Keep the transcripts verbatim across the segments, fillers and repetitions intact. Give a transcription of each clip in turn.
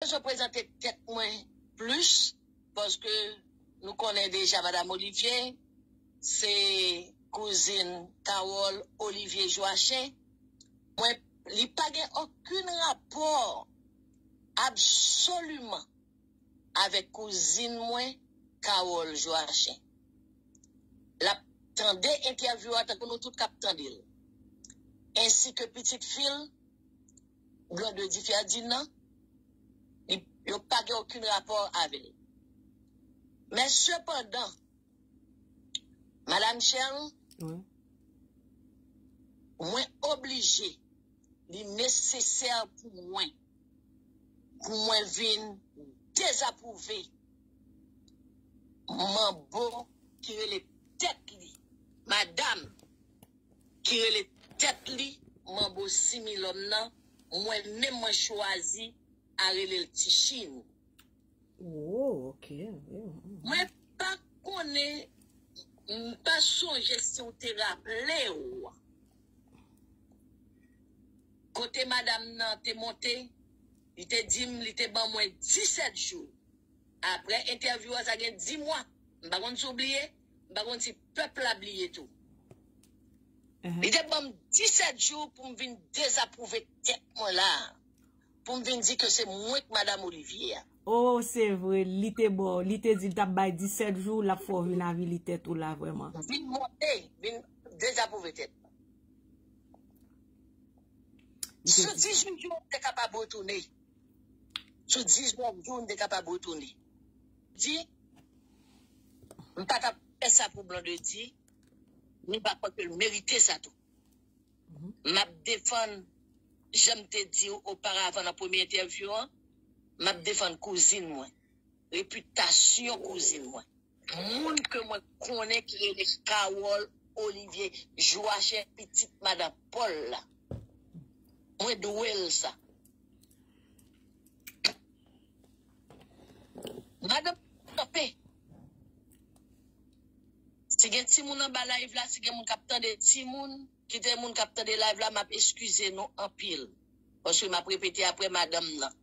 bezwen prezante tèt mwen plis, paske nou konnen deja Madanm Olivier se kouzin Carole Olivier Joachim. Mwen, li pa gen okenn rapò absoliman avèk kouzin mwen, Carole Joachim. L ap tande entèvyou a tankou nou tout k ap tande l. Ensi ke pitit fi l, Blondedy Ferdinand, li, yo pa gen okenn rapò avè l. Men sepandan, Madanm Shell, Wi. mwen oblije, li nesesè pou mwen, pou mwen vin dezapwouve manbo ki rele tèt li, madanm ki rele tèt li manbo Similòm nan, mwen menm mwen chwazi a rele l Ti Chin. Oh, ok. Yeah. Mwen pa konnen, m pa sonje si w te raple w. Kote madanm nan te monte, li te di m, li te ban mwen disèt jou. Apre entèvyou a, sa gen dis mwa. M pa konn si w bliye, m pa konn si pèp la bliye tou. Mhm. Li te ban m disèt jou pou m vin dezapwouve tèt mwen la. Pou m vin di ke se mwen k madanm Olivier a. Oh, se vre, li te bon, li te di l t ap bay disèt jou, l ap fè w vin avili tèt ou la vrèman. Vin monte, vin dezapwouve tèt mwen. Sou dizuit jou, m te kapab retounen. Sou diznèf jou, m te kapab retounen. Di, m pa t ap fè sa pou Blondedy, m pa kwè ke l merite sa tou. M ap defann, jan m te di w oparavan nan premye entèvyou an, m ap defann kouzin mwen, repitasyon kouzin mwen. Moun ke mwen konnen ki rele Carole Olivier Joachim, pitit madan Paul la. Mwen dwe l sa. Madan kanpe. Si gen timoun anba live la, si gen moun k ap tande timoun, kite moun k ap tande live la, m ap eskize nou anpil. Paske m ap repete apre madanm nan.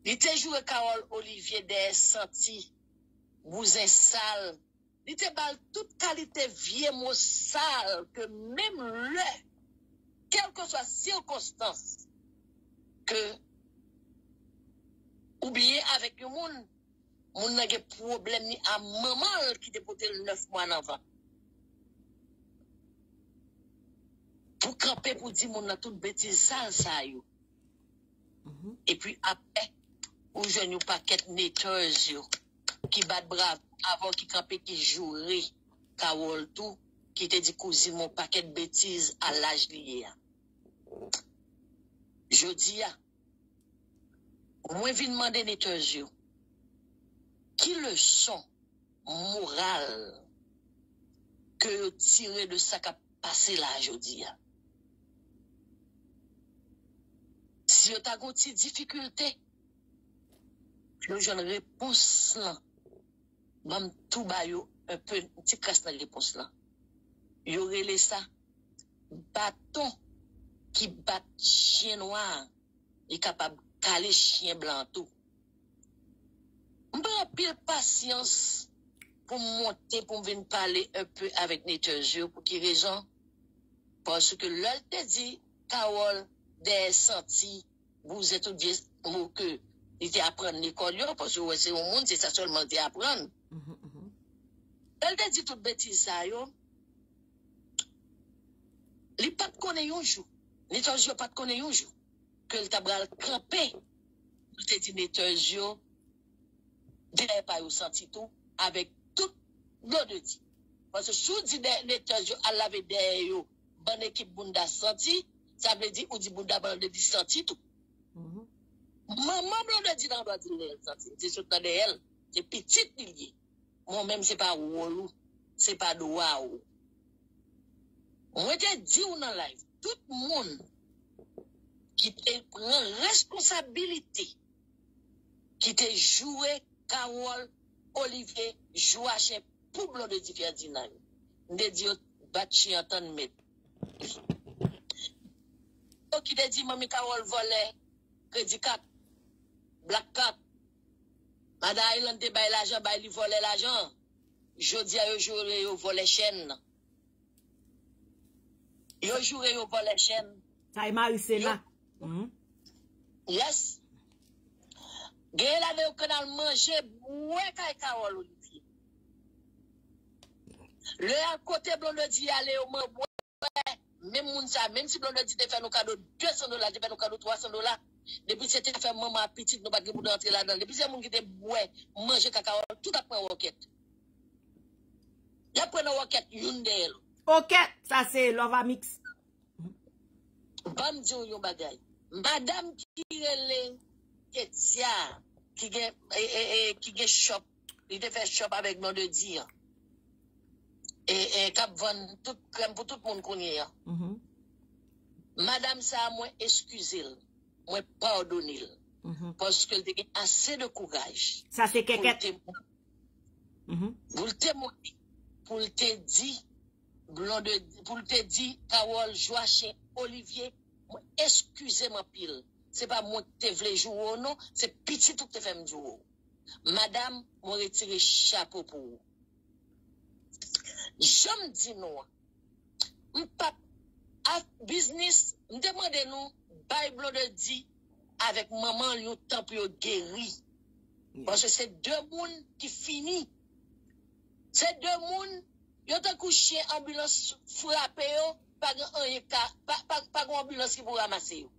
Li te joure Carole Olivier dèyè santi, bouzen sal. Li te ba l tout kalite vye mo sal ke menm lè, kèlkeswa sikonstans ke ou byen avèk yon moun, moun nan gen pwoblèm ni a manman l ki te pote l nèf mwa nan vant. Pou kanpe pou di moun nan tout betiz sal sa yo. Epi apre, ou jwenn yon pakèt haters yo ki bat bravo avè w, ki kanpe, ki joure Carole tou, ki te di kouzin mwen yon pakèt betiz a laj li ye a. Jodi a, mwen vin mande haters yo, ki leson moral ke yo tire de sa k ap pase la jodi a? Si yo ta gon ti difikilte, yo jwenn repons lan, ban m tou ba yo enpe, ti kras nan repons lan. Yo rele sa baton ki bat chyen nwa a, li kapab kale chyen blan tou. M pran anpil pasyans pou m monte, pou m vin pale enpe avèk haters yo. Pou ki rezon? Paske lè l te di Carole dèyè santi, bouzen tout vye mo ke li te aprann lekòl yo, paske ou wè se yon moun, se sa sèlman l te aprann. Lè l te di tout betiz sa yo, li pa t konnen yon jou, haters yo pa t konnen yon jou ke l ta pral kanpe pou l te di haters yo dèyè pa yo santi tou avèk tout Blondedy. Paske si w di haters yo al lave dèyè yo, bann ekip bounda santi, sa vle di ou di bounda Blondedy santi tou. Manman Blondedy nan dwa di l dèyè l santi, se sot nan dèyè l, se pitit li l ye. Mwen menm se pa wòl ou, se pa dwa ou. Mwen te di w nan live, tout moun ki te pran responsabilite, ki te joure Carole Olivier Joachim pou Blondedy Ferdinand yo. M te di yo bat chyen an tann mèt. Yo ki te di manmi Carole vòlè kredi kat. Black Cat. Madan Island te bay lajan, bay li vòlè lajan. Jodi a yo joure yo vòlè chèn. Yo joure yo vòlè chèn. Sa e Marisela. Yes. Genyen ladan yo k al manje bwè kay Carole Olivier. Lè a kote Blondedy ale yo man bwè. Menm moun sa, menm si Blondedy te fè nou kado de san dola, te fè nou kado twa san dola. Depi se te fè manman ak pitit, nou pa t gen pou nou antre ladan. Depi se moun ki te bwè, manje kay Carole, tout ap pran wòkèt. Y ap pran nan wòkèt youn dèyè lòt. Ok, sa se Love Amix. Ban m di w yon bagay. Madanm ki rele Ketia, ki gen, e, e, e, ki gen shop, li te fè shop avèk Blondedy an. E, e, k ap vann tout krèm pou tout moun kounye a. Madanm sa a, mwen eskize l. Mwen padone l. Paske l te gen ase de kouraj. Sa se kèkèt. Pou l te, pou l te di, Blondedy, pou l te di Carole Joachim Olivier, mwen eskize m anpil. Se pa mwen ki te vle joure w non, se pitit ou ki te fè m joure w. Madanm, mwen retire chapo pou ou. Jan m di nou an, m p ap ak biznis, m te mande nou bay Blondedy avèk manman l yon tan pou yo geri. Paske se de moun ki fini. Se de moun, yo tankou chen anbilans frape yo, pa gen anyen ka, pa, pa, pa gen anbilans ki pou ranmase yo.